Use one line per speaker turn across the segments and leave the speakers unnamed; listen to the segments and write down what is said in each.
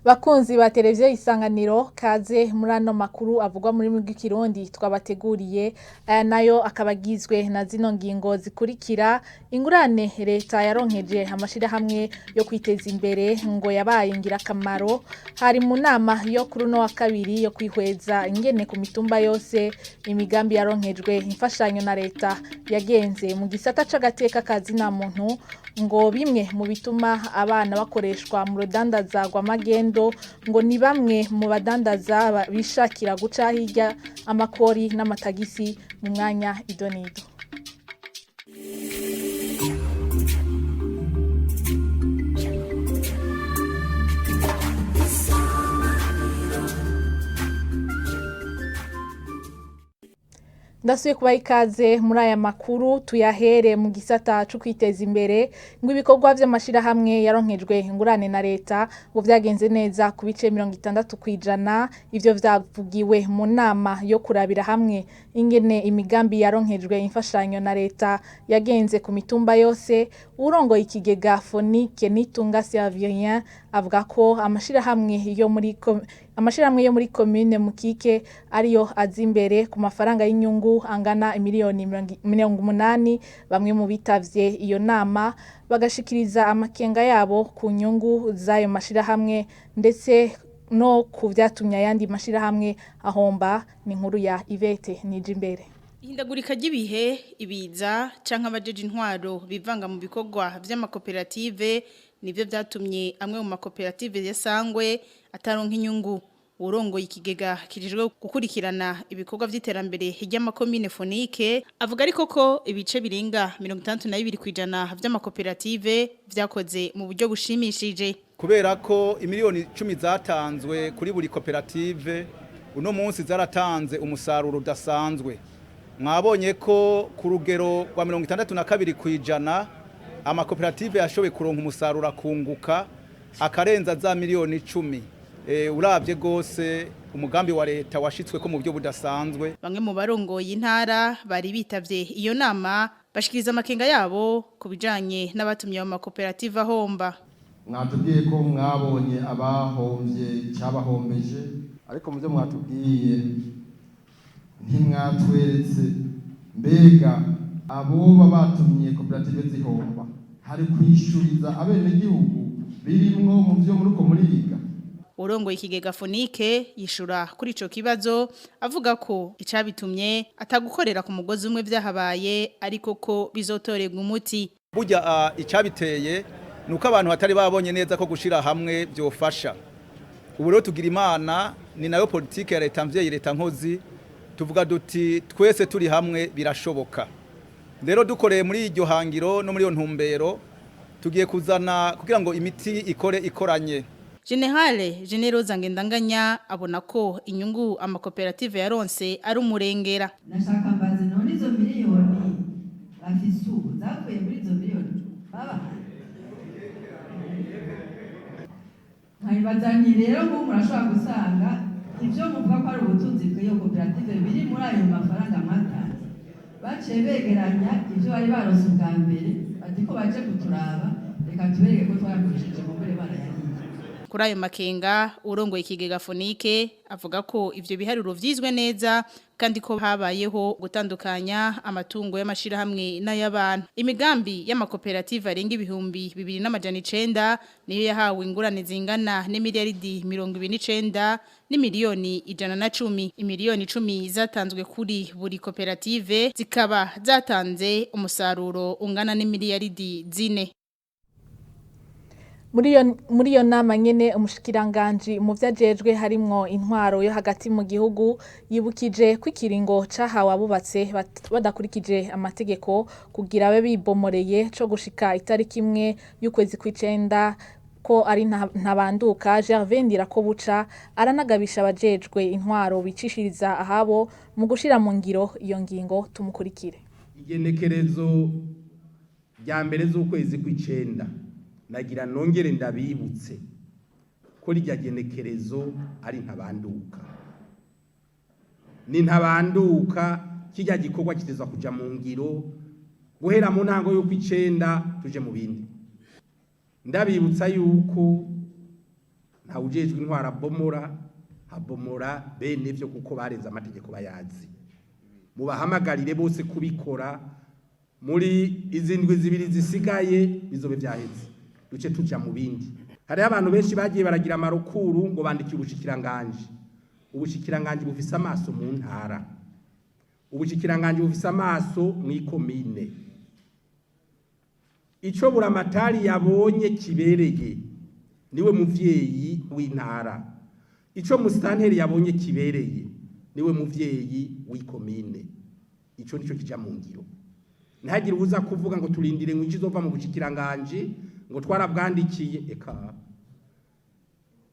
Bakunzi ba televiziyo Isanganiro, kaze muri ano makuru avugwa muri rurimi rw'ikirundi twabateguriye. Aya nayo akaba agizwe na zino ngingo zikurikira: ingurane leta yaronkeje amashirahamwe yo kwiteza imbere ngo yabaye ingirakamaro. Hari mu nama yo kuri uno wa kabiri yo kwihweza ingene ku mitumba yose imigambi yaronkejwe imfashanyo na leta yagenze. Mu gisata c'agateka ka zina muntu, ngo bimwe mu bituma abana bakoreshwa mu rudandaza rw'amagendo ngo ni bamwe mu badandaza bishakira guca hirya amakori n'amatagisi. Mu mwanya, idonido. Ndasubiye kubaha ikaze muri aya makuru, tuyahere mu gisata co kwiteza imbere. Ngo ibikorwa vy'amashirahamwe yaronkejwe ingurane na leta ngo vyagenze neza ku bice 60%. Ivyo vyavugiwe mu nama yo kurabira hamwe ingene imigambi yaronkejwe imfashanyo na leta yagenze ku mitumba yose. Urongoye ikigega Fonike, Nitunga Servien, avuga ko amashirahamwe yo muri komine Mukike ariyo aza imbere ku mafaranga y'inyungu angana imiliyoni 80. Bamwe mu bitavye iyo nama bagashikiriza amakenga yabo ku nyungu z'ayo mashirahamwe, ndetse no ku vyatumye ayandi mashirahamwe ahomba. Ni inkuru ya Ivete Nijimbere.
Ihindagurika ry'ibihe, ibiza canke abajeje intwaro bivanga mu bikorwa vy'amakoperative nivyo vyatumye amwe mu makoperative yasangwe ataronka inyungu. Urongoye ikigega kijejwe gukurikirana ibikorwa vy'iterambere ry'amakomine, Fonike, avuga ariko ko ibice birenga 62% vy'amakoperative vyakoze mu buryo bushimishije.
Kubera ko imiliyoni 10 zatanzwe kuri buri koperative, uno munsi zaratanze umusaruro udasanzwe. Mwabonye ko ku rugero rwa 62% amakoperative yashoboye kuronka umusaruro, akunguka akarenza za miliyoni 10. Urabye rwose, umugambi wa leta washitswe ko mu buryo budasanzwe.
Bamwe mu barongoye intara bari bitavye iyo nama bashikiriza amakenga yabo ku bijanye n'abatumye ayo makoperative ahomba.
Mwatubwiye ko mwabonye abahombye, icyabahombeje, ariko mu byo mwatubwiye ntimwatweretse mbega aboba batumye koperative zihomba hari kwishuriza abenegihugu birimwo mu byo muri uko muriga.
Urongoye ikigega Fonike yishura kuri ico kibazo avuga ko icabitumye atagukorera ku mugozi umwe vyahabaye, ariko ko bizotorerwa umuti.
Burya icabiteye nuko abantu batari babonye neza ko gushira hamwe byofasha. Ubu rero tugira Imana, ni nayo politike ya leta mvyeyi, leta nkozi, tuvuga duti twese turi hamwe birashoboka. Rero dukoreye muri iryo hangiro no muri iyo ntumbero, tugiye kuzana kugira ngo imiti ikore ikoranye.
Generale Generoza Ngendanganya abona ko inyungu amakoperative yaronse ari umurengera.
Nashaka mbaze, none izo miliyoni bafise ubu zavuye muri izo miliyoni babahaye? Nkabibaza nti rero nk'ubu murashobora gusanga ibyo muvuga ko ari ubutunzi bw'iyo koperative biri muri ayo mafaranga mwatanze. Baciye begeranya ibyo bari baronse ubwa mbere, bati ko baje kuturaba, reka tubereke ko twayakoresheje, mu mbere barayariye.
Kuri ayo makenga, urongoye ikigega Fonike avuga ko ivyo biharuro vyizwe neza kandi ko habayeho gutandukanya amatungo y'amashirahamwe n'ay'abantu. Imigambi y'amakoperative arenga 2900 niyo yahawe ingurane zingana n'imiliyaridi 29 n'imiliyoni 110. Imiliyoni 10 zatanzwe kuri buri koperative zikaba zatanze umusaruro ungana n'imiliyaridi 4.
Muri iyo nama nyene, umushikiranganji mu vyajejwe harimwo intwaro yo hagati mu gihugu yibukije ko ikiringo cahawe abubatse badakurikije amategeko kugira babe bibomoreye co gushika itariki 1 y'ukwezi kw'icenda ko ari ntabanduka. Gervais Ndirakobuca aranagabisha abajejwe intwaro bicishiriza ahabo mu gushira mu ngiro iyo ngingo. Tumukurikire.
Igenekerezo rya 1 z'ukwezi kw'icenda, nagira nongere ndabibutse ko rirya genekerezo ari ntabanduka, ni ntabanduka. Kijya gikorwa kiteza kuja mu ngiro guhera mu ntango y'uko icenda tuje mu bindi. Ndabibutsa yuko Ntawujejwe intwara abomora, habomora bene vyo kuko barenze amategeko bayazi. Mubahamagarire bose kubikora muri izi ndwi zibiri zisigaye, bizobe vyaheze, duce tuja mu bindi. Hariho abantu benshi bagiye baragira amarukuru ngo bandikiye ubushikiranganji. Ubushikiranganji bufise amaso mu ntara, ubushikiranganji bufise amaso mw'ikomine. Ico buramatari yabonye kibereye niwe muvyeyi w'intara, ico musitanteri yabonye kibereye niwe muvyeyi w'ikomine. Ico nico kija mu ngiro. Ntihagire uza kuvuga ngo turindire ngo izova mu bushikiranganji, ngo twarabwandikiye. Eka,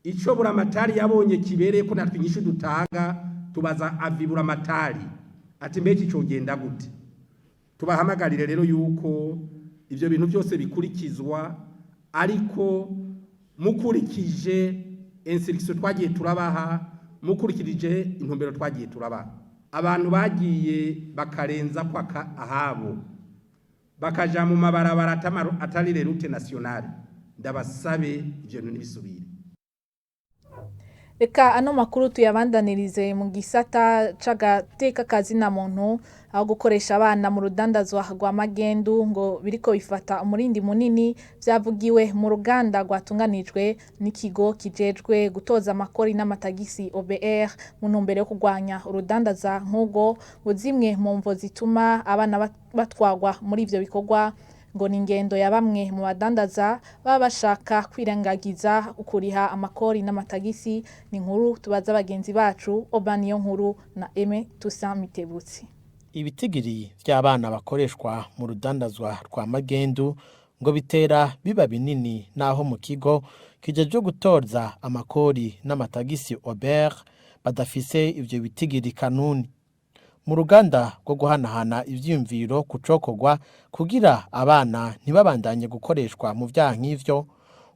ico buramatari yabonye kibereye, ko natwe inyishu dutanga tubaza avi buramatari ati: "Mbeki cogenda gute?" Tubahamagarire rero yuko ivyo bintu byose bikurikizwa, ariko mukurikije instruction twagiye turabaha, mukurikirije intumbero twagiye turabaha. Abantu bagiye bakarenza kwaka ahabo, bakaja mu mabarabara atari route nationale, ndabasabe ivyo bintu ntibisubire.
Reka ano makuru tuyabandanirize mu gisata c'agateka kazina muntu, aho gukoresha abana mu rudandazwa rwa magendu ngo biriko bifata umurindi munini. Vyavugiwe mu ruganda rwatunganijwe n'ikigo kijejwe gutoza amakori n'amatagisi OBR mu ntumbero yo kurwanya urudandaza nk'ubwo. Ngo zimwe mu mvo zituma abana batwagwa muri ivyo bikorwa ngo ni ingendo ya bamwe mu badandaza baba bashaka kwirengagiza ukuriha amakori n'amatagisi. Ni inkuru tubaza bagenzi bacu Obaniyo Nkuru na Aime Toussaint Mitebutsi.
Ibitigiri vy'abana bakoreshwa mu rudandazwa rwa magendu ngo bitera biba binini, naho mu kigo kijejwe gutoza amakori n'amatagisi OBR badafise ivyo bitigiri kanuni. Mu ruganda rwo guhanahana ivyiyumviro ku cokorwa kugira abana ntibabandanye gukoreshwa mu vyaha nk'ivyo,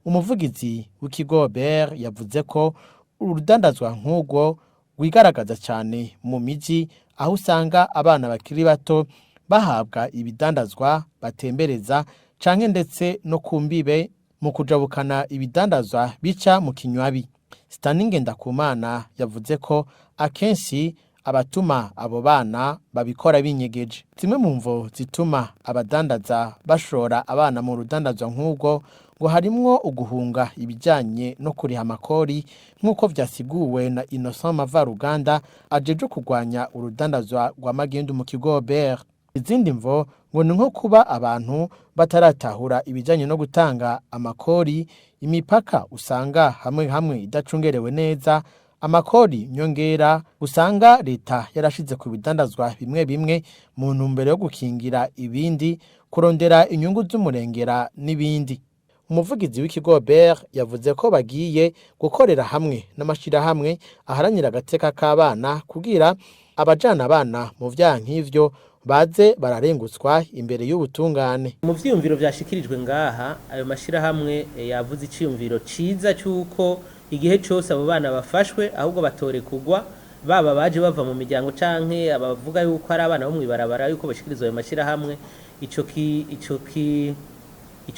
umuvugizi w'ikigo OBR yavuze ko urudandazwa nk'urwo rwigaragaza cyane mu miji, aho usanga abana bakiri bato bahabwa ibidandazwa batembereza, canke ndetse no ku mbibe mu kujabukana ibidandazwa bica mu kinywabi. Stanley Ngendakumana yavuze ko akenshi abatuma abo bana babikora binyegeje. Zimwe mu mvo zituma abadandaza bashora abana mu rudandazwa nk'ubwo ngo harimwo uguhunga ibijyanye no kuriha amakori, nk'uko vyasiguwe na Innocent Mavaruganda ajejwe kurwanya urudandazwa rwa magendu mu kigo OBR. Izindi mvo ngo ni nko kuba abantu bataratahura ibijyanye no gutanga amakori, imipaka usanga hamwe hamwe idacungerewe neza, amakori nyongera usanga leta yarashize ku bidandazwa bimwe bimwe mu ntumbero yo gukingira ibindi, kurondera inyungu z'umurengera n'ibindi. Umuvugizi w'ikigo OBR yavuze ko bagiye gukorera hamwe n'amashirahamwe aharanira agateka k'abana kugira abajana abana mu vyaha nk'ivyo baze bararengutswa imbere y'ubutungane.
Mu vyiyumviro vyashikirijwe ngaha, ayo mashirahamwe yavuze iciyumviro ciza cy'uko igihe cose abo bana bafashwe, ahubwo batore kugwa, baba baje bava mu miryango canke abavuga yuko ari abana bo mw'ibarabara, yuko bashikirizwa ayo mashirahamwe. Ico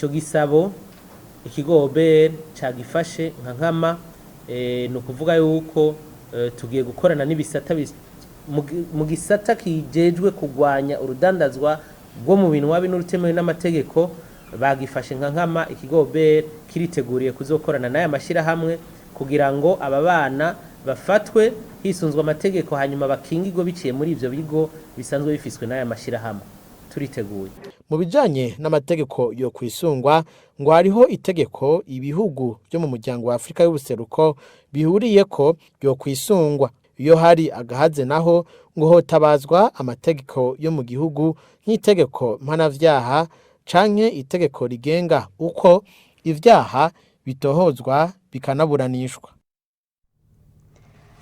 gisabo ikigo OBR cagifashe nka nkama. Ni ukuvuga yuko tugiye gukorana n'ibisata mu gisata kijejwe kurwanya urudandazwa rwo mu bintu wabi n'urutemewe n'amategeko. Bagifashe nka nkama. Ikigo OBR kiriteguriye kuzokorana n'aya mashyirahamwe kugira ngo aba bana bafatwe hisunzwe amategeko, hanyuma bakingirwe biciye muri ivyo bigo bisanzwe bifiswe n'aya mashyirahamwe. Turiteguye.
Mu bijanye n'amategeko yo kwisungwa, ngo hariho itegeko ibihugu byo mu muryango wa Afurika y'ubuseruko bihuriye ko yo kwisungwa. Iyo hari agahaze naho, ngo hotabazwa amategeko yo mu gihugu, nk'itegeko mpanavyaha canke itegeko rigenga uko ivyaha bitohozwa bikanaburanishwa.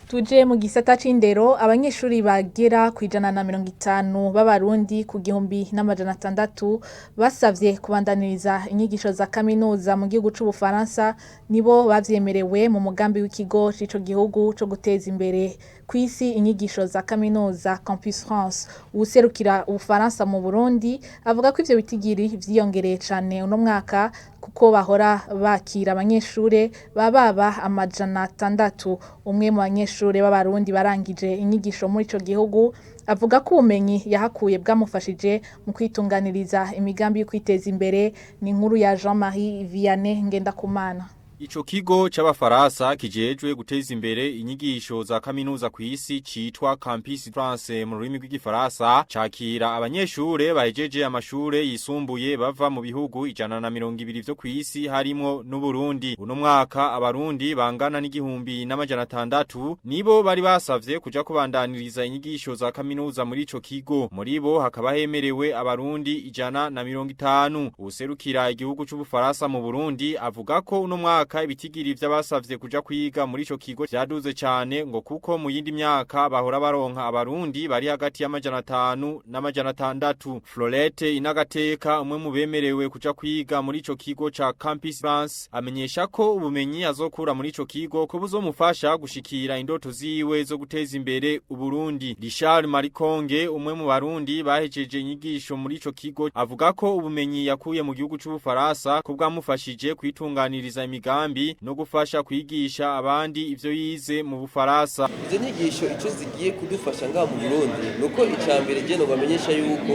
Tuje mu gisata c'indero. Abanyeshuri bagera ku 150 b'Abarundi ku 1600 basavye kubandaniriza inyigisho za kaminuza mu gihugu c'Ubufaransa nibo bavyemerewe mu mugambi w'ikigo c'ico gihugu co guteza imbere. ku isi inyigisho za kaminuza Campus France. Uwuserukira Ubufaransa mu Burundi avuga ko ivyo bitigiri vyiyongereye cane uno mwaka, kuko bahora bakira abanyeshure bababa 600. Umwe mu banyeshure b'Abarundi barangije inyigisho muri ico gihugu avuga ko ubumenyi yahakuye bwamufashije mu kwitunganiriza imigambi yo kwiteza imbere. Ni inkuru ya Jean-Marie Vianney Ngendakumana.
Ico kigo c'abafaransa kijejwe guteza imbere inyigisho za kaminuza kw'isi citwa Campus France mu rurimi rw'igifaransa cakira abanyeshure bahejeje amashure yisumbuye bava mu bihugu 120 vyo kw'isi harimwo n'Uburundi. Uno mwaka Abarundi bangana n'1600 nibo bari basavye kuja kubandaniriza inyigisho za kaminuza muri ico kigo. Muri bo hakaba hemerewe Abarundi 150. Userukira igihugu c'Ubufaransa mu Burundi avuga ko uno mwaka ibitigiri vy'abasavye kuja kwiga muri ico kigo vyaduze cane, ngo kuko mu yindi myaka bahora baronka Abarundi bari hagati y'500 n'600. Florette Inagateka, umwe mu bemerewe kuja kwiga muri ico kigo ca Campus France, amenyesha ko ubumenyi azokura muri ico kigo ko buzomufasha gushikira indoto ziwe zo guteza imbere Uburundi. Richard Marikonge, umwe mu Barundi bahejeje inyigisho muri ico kigo, avuga ko ubumenyi yakuye mu gihugu c'Ubufaransa ko bwamufashije kwitunganiriza imigambi no gufasha kwigisha abandi ivyo yize mu Bufaransa.
Izo nyigisho ico zigiye kudufasha ngaha mu Burundi nuko icambere je no bamenyesha yuko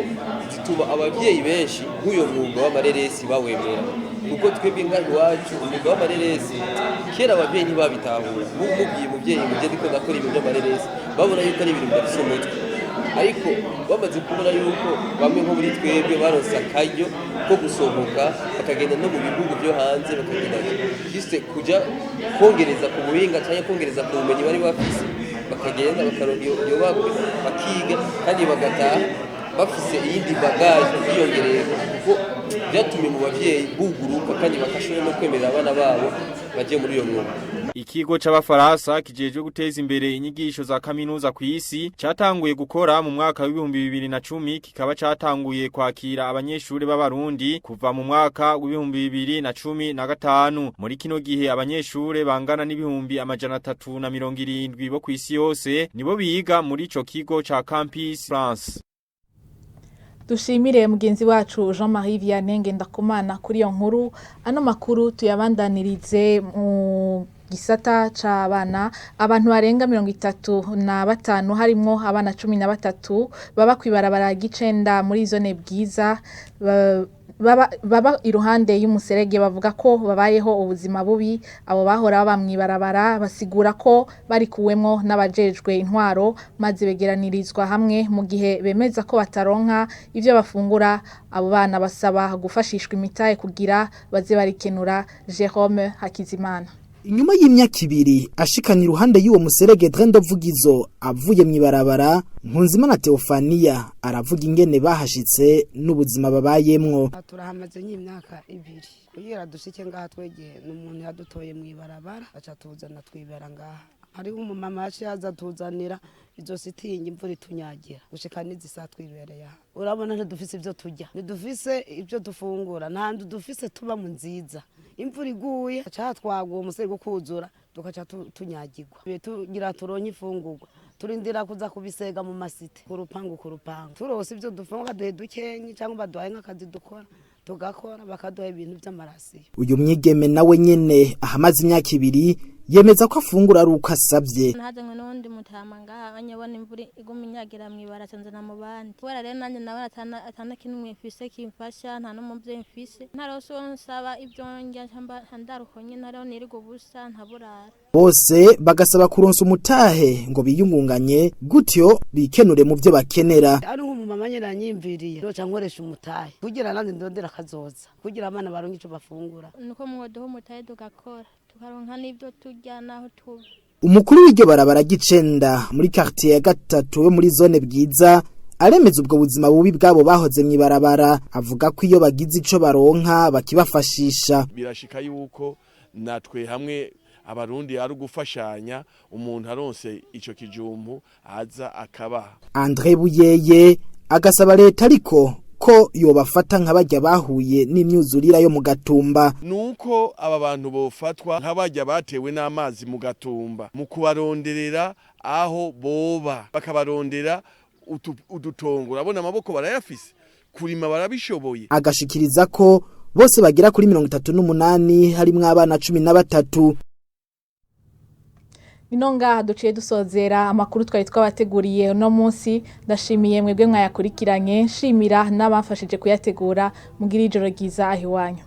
zituma abavyeyi benshi nk'uyo mwuga w'amareresi bawemera, kuko twebwe ngaha iwacu umwuga w'amareresi kera abavyeyi ntibabitahura. Mubwiye umuvyeyi ngo je ndiko ndakora ibintu vy'amareresi, babona yuko ari ibintu bidafise umutwe, ariko bamaze kubona yuko bamwe nko muri twebwe baronse akaryo ko gusohoka bakagenda no mu bihugu vyo hanze, bakagenda juste kuja kongereza ku buhinga canke kongereza ku bumenyi bari bafise, bakagenda bakaronka iyo bakwe bakiga kandi bagataha bafise iyindi bagage yiyongereye, kuko vyatumye mu bavyeyi buguruka kandi bakashobora no kwemerera abana babo baje muri iyo mwuga.
Ikigo c'abafaransa kijejwe guteza imbere inyigisho za kaminuza kw'isi catanguye gukora mu mwaka w'2010, kikaba catanguye kwakira abanyeshure b'Abarundi kuva mu mwaka w'2015. Muri kino gihe abanyeshure bangana n'370,000 bo kw'isi yose nibo biga muri ico kigo ca Campus France.
Dushimire mugenzi wacu Jean-Marie Vianney Ngendakumana kuri iyo nkuru. Ano makuru tuyabandanirize mu gisata c'abana. Abantu barenga 35 harimwo abana 13 baba kwibarabara gicenda muri zone Bwiza baba iruhande y'umuserege bavuga ko babayeho ubuzima bubi. Abo bahora baba mw'ibarabara basigura ko barikuwemwo n'abajejwe intwaro maze begeranirizwa hamwe, mu gihe bemeza ko bataronka ivyo bafungura. Abo bana basaba gufashishwa imitahe kugira baze barikenura. Jerome Hakizimana.
Inyuma y'imyaka 2 ashikanye iruhande y'uwo muserege Drendo Vugizo avuye mw'ibarabara, Nkunzimana Theophania aravuga ingene bahashitse n'ubuzima babayemwo.
Turahamaze nk'imyaka 2 kugira dushike ngaha twegeye n'umuntu yadutoye mw'ibarabara aca tuzana twibera ngaha. Hariho umumama yaciye aza tuzanira izo sitingi imvura itunyagira gushika n'izisa twibereye aha. Urabona ntidufise ivyo turya, ntidufise ivyo dufungura, nta nzu dufise tuba mu nziza. Imvura iguye aca twaguye umuserege ukuzura tugaca tunyagirwa, tugira turonke ifungurwa, turindira kuza kubisega mu masite ku rupangu ku rupangu. Turose ivyo dufungura baduhe dukenyi cyangwa baduhaye nk'akazi dukora tugakora, bakaduha ibintu vy'amarasiyo.
Uyu mwigeme nawe nyene ahamaze imyaka 2 yemeza ko afungura ari uko asabye.
Nahazanywe n'uwundi mutama ngaha anyabona imvura iguma inyagira mw'ibara acanzana mu bandi, kubera rero nanjye nawe atana kintu mfise kimfasha, nta n'umuvyeyi mfise, ntarose uwo nsaba ivyo ndya ndaruko nyene, hariho nirirwa ubusa ntaburara.
Bose bagasaba kuronsa umutahe ngo biyungunganye gutyo bikenure mu vyo bakenera.
Ari nk'umumama nyene yanyimviriye noca nkoresha umutahe kugira nanjye ndondera akazoza, kugira abana baronke ico bafungura.
Nuko mwoduha umutahe tugakora tukaronka n'ivyo turya naho tuba.
Umukuru w'iryo barabara gicenda muri quartier ya 3 yo muri zone Bwiza aremeza ubwo buzima bubi bwabo bahoze mw'ibarabara, avuga ko iyo bagize ico baronka bakibafashisha.
Birashika yuko natwe hamwe Abarundi ari gufashanya, umuntu aronse ico kijumbu aza akabaha.
André Buyeye agasaba leta ariko Ko yobafata nka barya bahuye n'imyuzurira yo mu Gatumba.
Nuko aba bantu bofatwa nk'abajya batewe n'amazi mu Gatumba, mu kubaronderera aho boba, bakabarondera udutongo. Urabona amaboko barayafise, kurima barabishoboye.
Agashikiriza ko bose bagira kuri 38, harimwo abana 13.
Nino ngaha duciye dusozera amakuru twari twabateguriye uno munsi. Ndashimiye mwebwe mwayakurikiranye, nshimira n'abamfashije kuyategura. Mugira ijoro ryiza aho iwanyu.